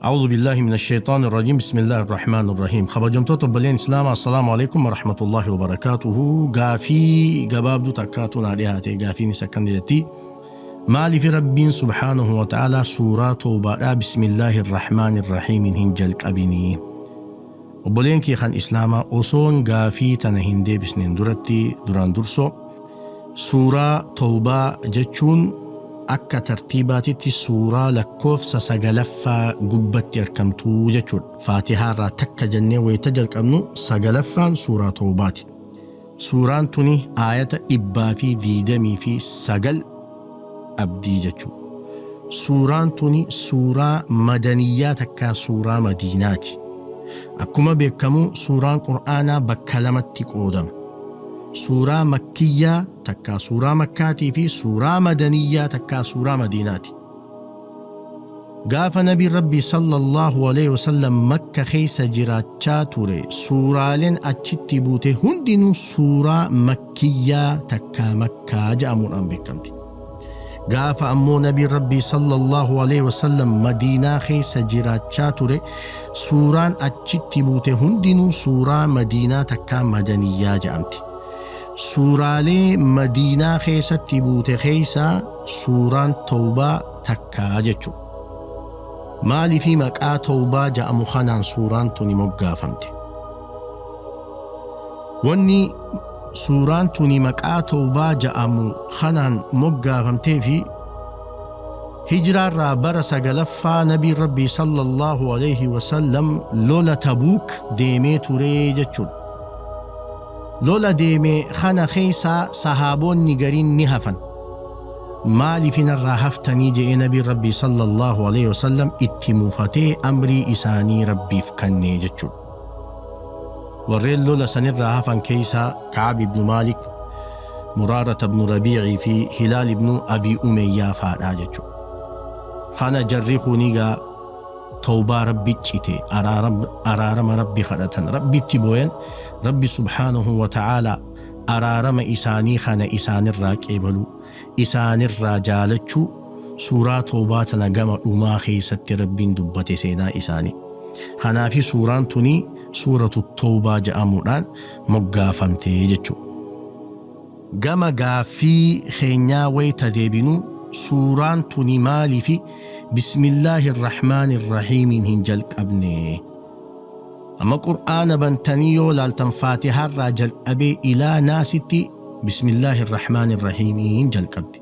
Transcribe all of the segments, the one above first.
أعوذ بالله من الشيطان الرجيم، بسم الله الرحمن الرحيم. Kabajamtoota obboleen Islaamaa، السلام عليكم ورحمة الله وبركاته. Gaafii gabaabduu takkaatu naa dhiyaate. Gaafiin isa akkam jetti: Maaliif Rabbiin سبحانه وتعالى suuraa toobaadhaa بسم الله الرحمن الرحيم hin jalqabinii? Obboleen kee kan Islaamaa, osoon gaafii tana hin deebisneen duratti, duraan dursoo suuraa toobaa jechuun akka tartiibaatitti suuraa lakkoofsa sagalaffaa gubbatti argamtuu jechuudha. Faatihaarraa takka jennee wayita jalqabnu sagalaffaan suuraa toobaati. Suuraan tuni aayata 129 abdii jechuudha. Suuraan tuni suuraa madaniyyaa takkaa suuraa Madiinaati. Akkuma beekamu suuraan Qur'aanaa bakka lamatti qoodama. Suuraa makkiyyaa takkaa suuraa Makkaatii fi suuraa madaniyyaa takkaa suuraa Madiinaati. Gaafa Nabiin Rabbii صلى الله عليه وسلم Makka keessa jiraachaa ture, suuraaleen achitti buute hundinuu suuraa makkiyyaa takkaa Makkaa jedhamuudhaan beekamti. Gaafa ammoo Nabiin Rabbii صلى الله عليه وسلم Madiinaa keessa jiraachaa ture, suuraan achitti buute hundinuu suuraa Madiinaa takkaa madaniyyaa jedhamti. Suuraalee Madiinaa keessatti buute keessaa suuraan Tawbaa takkaa jechuudha. Maaliifii maqaa Tawbaa jedhamu kanaan suuraan tuni moggaafamte? Wanni suuraan tuni maqaa Tawbaa jedhamu kanaan moggaafamtee fi hijiraarraa bara sagalaffaa Nabiin Rabbii صلى الله عليه وسلم lola Tabuuk deemee turee jechuudha. Lola deeme kana keessaa sahaabonni gariin ni hafan. Maaliif irraa haftanii je'ee Nabiin Rabbii صلى الله عليه وسلم itti mufatee amrii isaanii Rabbiif kennee jechuudha. Warreen lola sanirraa hafan keessaa Ka'ab ibnu Maalik, Muraarata ibnu Rabiicii fi Hilaal ibnu Abii Umeyyaa faadhaa jechuudha. Kana jarri kunigaa tawbaa Rabbi cite, araarama Rabbi kadhatan, Rabbitti booyan. Rabbi سبحانه وتعالى araarama isaanii kana isaanirraa qeebaluu, isaanirraa jaalachuu suuraa toobaa tana gama dhumaa keessatti Rabbiin dubbate seenaa isaanii. Kanaafi suuraan tuni Suuratu Toobaa jedhamuudhaan moggaafamte jechuudha. Gama gaaffii keenyaa wayita deebinu, suuraan tuni maaliifi بسم الله الرحمن الرحيم hin jalqabne? Amma Qur'aana bantanii yoo laaltan, Faatihaarraa jalqabee ilaa Naasitti بسم الله الرحمن الرحيم jalqabdi.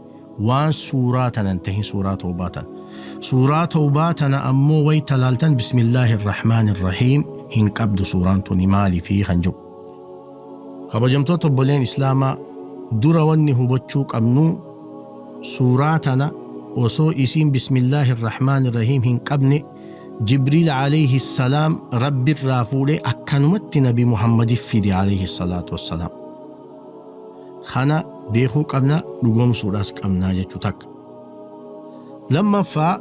Waan suuraa tanan tahin, suuraa toobaa tana. Suuraa toobaa tana ammoo wayita laaltan بسم الله الرحمن الرحيم hin qabdu. Suuraan tuni maaliifi kan jedhu. Kabajamtoota obboleen Islaamaa, dura wanni hubachuu qabnu, suuraa tana osoo isiin بسم الله الرحمن الرحيم hin qabne Jibriil عليه السلام Rabbirraa fuudhee akkanumatti Nabi Muhammadiif fide عليه الصلاة والسلام. Kana beekuu qabna, dhugoomsuudhaas qabnaa jechuu takka. Lammaffaa,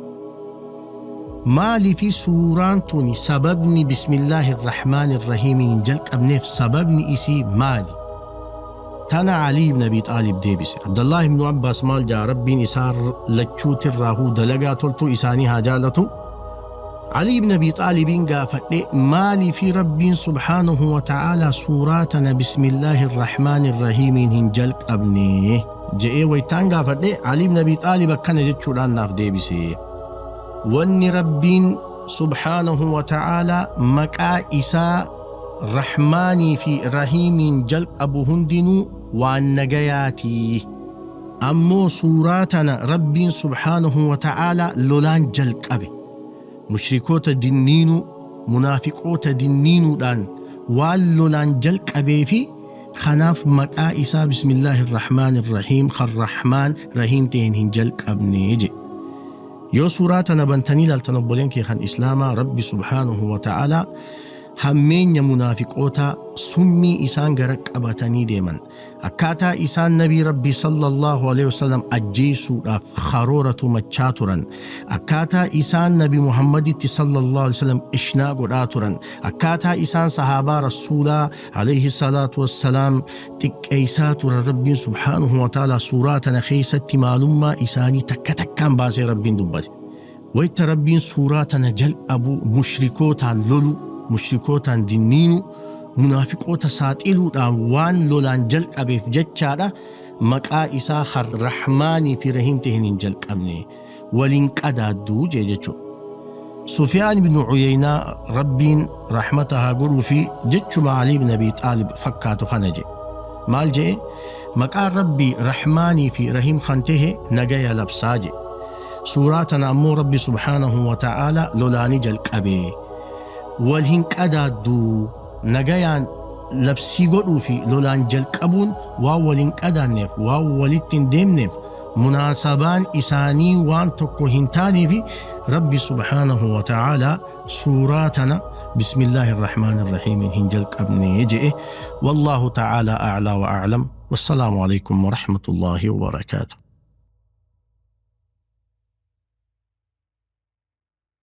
maaliifi suuraan tuni sababni بسم الله الرحمن الرحيم hin jalqabneef, sababni isii maali? Tana Ali ibn Abi Xaalib deebise. Abdallah ibn Abbas maal jaa? Rabbiin isaa lachuutirraahuu dalagaa toltuu isaanii haa jaalatu. Ali ibn Abi Xaalibiin gaafadhe, maaliifi Rabbiin سبحانه وتعالى suuraa tana بسم الله الرحمن الرحيم hin jalqabne je'ee waytaan gaafadhe, Ali ibn Abi Xaalib akkana jechuudhaan naaf deebise. Wanni Rabbiin سبحانه وتعالى maqaa isaa Rahmaanii fi Rahiimiin jalqabu hundinuu waan nagayaatii. Ammoo suuraa tana Rabbiin سبحانه وتعالى lolaan jalqabe. Mushrikoota dinniinuu, munaafiqoota dinniinuudhaan waan lolaan jalqabee fi kanaaf maqaa isaa بسم الله الرحمن الرحيم kan Rahmaan Rahiim ta'een hin jalqabne jedhe. Yoo suuraa tana bantanii ilaaltan, obboleen kee kan Islaamaa, Rabbi سبحانه وتعالى hammeenya munaafiqoota, summii isaan gara qabatanii deeman, akkaataa isaan Nabii Rabbii صلى الله عليه وسلم ajjeesuudhaaf karoora tumachaa turan, akkaataa isaan Nabi Muhammaditti صلى الله عليه وسلم ishnaa godhaa turan, akkaataa isaan sahaabaa Rasuulaa عليه الصلاة والسلام xiqqeeysaa turan, Rabbiin سبحانه وتعالى suuraa tana keessatti maalummaa isaanii takka takkaan baasee Rabbiin dubbate. Wayta Rabbiin suuraa tana jalqabu mushrikootaan lolu, mushrikootaan dinniinu, munaafiqoota saaxiluudhaan waan lolaan jalqabeef jechaadha maqaa isaa kan Rahmaanii fi Rahiim taheen hin jalqabne. Waliin qadaadduu jee jechuudha. Sufyaan ibn Uyeynaa Rabbiin rahmata haa godhuu fi jechuma Ali ibn Abi Xaalib fakkaatu kana jedhe. Maal je'e? Maqaan Rabbii Rahmaanii fi Rahiim kan tahe nagaya labsaa je'e. Suuraa tana ammoo Rabbi subhaanahu wa ta'aalaa lolaani jalqabe. Wal hin qadaaddu. Nagayaan labsii godhuu fi lolaan jalqabuun waan wal hin qadaanneef, waan walitti hin deemneef, munaasabaan isaanii waan tokko hin taaneefi Rabbi subhaanahu wa ta'aalaa suuraa tana Bismillaahi Rahmaani Rahiimiin hin jalqabne je'e. Wallaahu ta'aalaa a'laa wa a'lam. Wassalaamu aleykum wa rahmatullaahi wa barakaatuh.